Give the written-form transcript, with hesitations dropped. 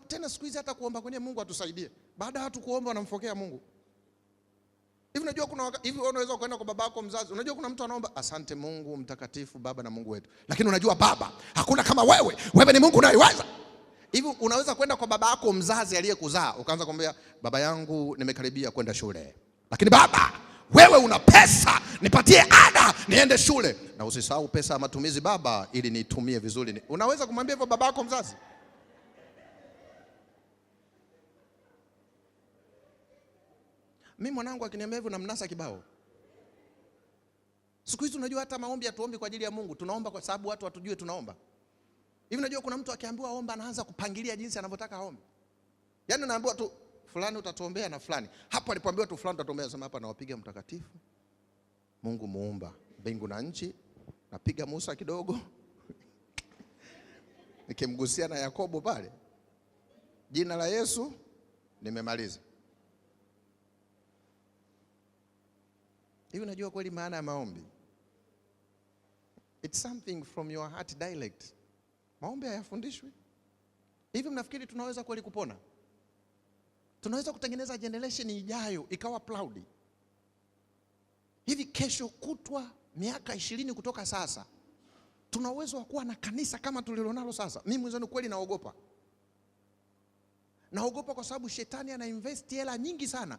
Tena siku hizi hata kuomba kwenye Mungu atusaidie. Baada ya watu kuomba wanamfokea Mungu. Hivi unajua kuna hivi unaweza kwenda kwa babako mzazi. Unajua kuna mtu anaomba asante Mungu mtakatifu baba na Mungu wetu. Lakini unajua baba, hakuna kama wewe. Wewe ni Mungu unayeweza. Hivi unaweza kwenda kwa babako mzazi aliyekuzaa ukaanza kumwambia baba yangu nimekaribia kwenda shule. Lakini baba, wewe una pesa, nipatie ada niende shule. Na usisahau pesa ya matumizi baba ili niitumie vizuri. Unaweza kumwambia hivyo babako mzazi? Mimi mwanangu akiniambia hivyo namnasa kibao. Siku hizi unajua hata maombi hatuombi kwa ajili ya Mungu, tunaomba kwa sababu watu watujue tunaomba. Hivi unajua kuna mtu akiambiwa omba anaanza kupangilia jinsi anavyotaka aombe. Yaani unaambiwa tu fulani utatuombea na fulani. Hapo alipoambiwa tu fulani utatuombea, sema hapa nawapiga mtakatifu. Mungu muumba mbingu na nchi, napiga Musa kidogo. Nikimgusia na Yakobo pale. Jina la Yesu nimemaliza. Hivi unajua kweli maana ya maombi? It's something from your heart dialect. Maombi hayafundishwi. Hivi mnafikiri tunaweza kweli kupona? Tunaweza kutengeneza generation ijayo ikawa proud? Hivi kesho kutwa miaka 20 kutoka sasa tuna uwezo wa kuwa na kanisa kama tulilonalo sasa? Mimi mwenzenu kweli naogopa. Naogopa kwa sababu shetani ana invest hela nyingi sana.